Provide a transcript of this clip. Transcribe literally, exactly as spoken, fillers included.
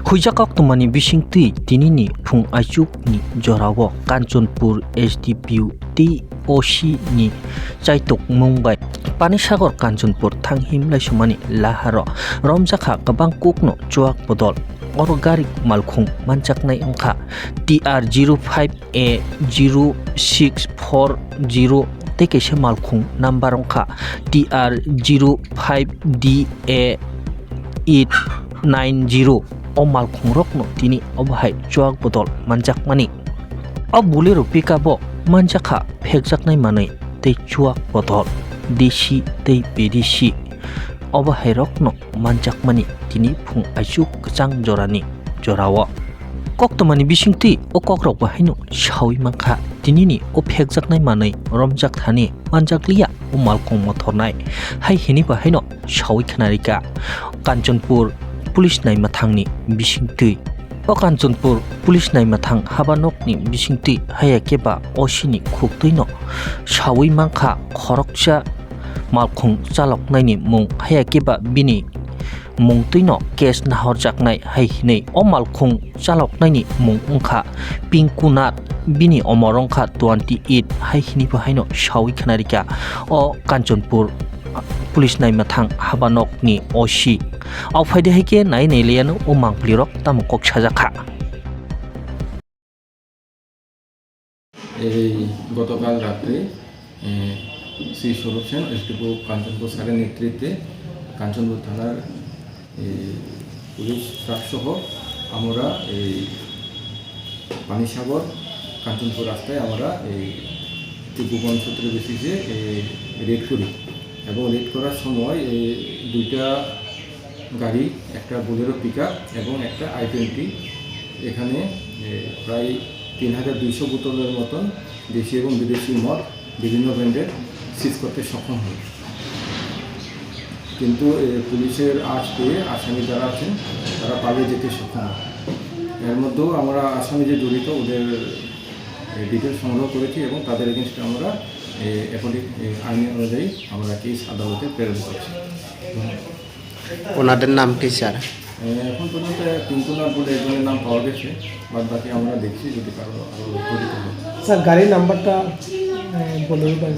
Phuijak koktwmani bisingtwi tinini phung aichukni jorao Kanchanpur S D P O tei O C ni chaitokmung bai Panisagar Kanchanpur thanghim laisumani laharo romjakha kwbang kokno chuak bodol. Oro gari malkhung manjaknai wngkha T R zero five A zero six four zero tei kaisa malkhung number wngkha T R zero five D A eight nine zero. O malkhungrokno tini obo hai chuak bodol manjakmani. O Bolero pickup o manjakha phekjaknai manwi tei chuak bodol, desi tei bedesi. Obo hairokno manjakmani tini phung aichuk kwchang jorani jorao. Koktwmani bisingtwi o kokrok bo haino sawi mankha, tinini o phekjaknai manwi romjak thani manjakliya o malkhung mothornai hai hini bo haino sawi khnarikha Kanchanpur police naimathangni bisingtwi. O Kanchanpur police naimathang habanokni bisingtwi haya khe ba O C ni khuktwino sawi mankha khoroksa malkhung chaloknaini mung haya khe ba bini mungtwino case nahorjaknai hai hinwi o malkhung chaloknaini mung wngkha Pinku Nath, bini omor wngkha twenty eight hai hinwi bo haino sawi khnarikha o Kanchanpur police naimathang habanokni O C. Au phaidi hai khe nai nai liyano o mangpilirok tamo kok sajakha. এই গতকাল রাত্রে, এ, শ্রী স্বরূপ সেন, এসডিপিও কাঞ্চনপুর স্যারের নেতৃত্বে কাঞ্চনপুর থানার, এ, police staff সহ আমরা এই পানিসাগর কাঞ্চনপুর রাস্তায় আমরা এই একটি গোপন সূত্রে বেসিসে, এ, রেড করি এবং রেড করার সময় এই দুইটা গাড়ি, একটা বোলেরো পিকআপ এবং একটা আই টোয়েন্টি, এখানে, এ, প্রায় তিন হাজার দুইশো বোতলের মতন দেশি এবং বিদেশি মদ বিভিন্ন ব্র্যান্ডের সিজ করতে সক্ষম হই। কিন্তু, এ, পুলিশের আঁচ পেয়ে আসামি যারা আছেন, তারা পালিয়ে যেতে সক্ষম হয়। এর মধ্যেও আমরা আসামি যে জড়িত, ওদের, এ, ডিটেল সংগ্রহ করেছি এবং তাদের এগেইনস্টে আমরা, এ, অ্যাকর্ডিং, এ, আইন অনুযায়ী আমরা কেস আদালতে প্রেরণ করছি। ধন্যবাদ। ওনাদের নাম কি, স্যার? এ, এখন পর্যন্ত তিনজনের বলে একজনের নাম পাওয়া গেছে, বাদ বাকি আমরা দেখছি যদি কারো আরো জড়িত হয়। স্যার, গাড়ির নাম্বারটা, এ, বলে দিবেন।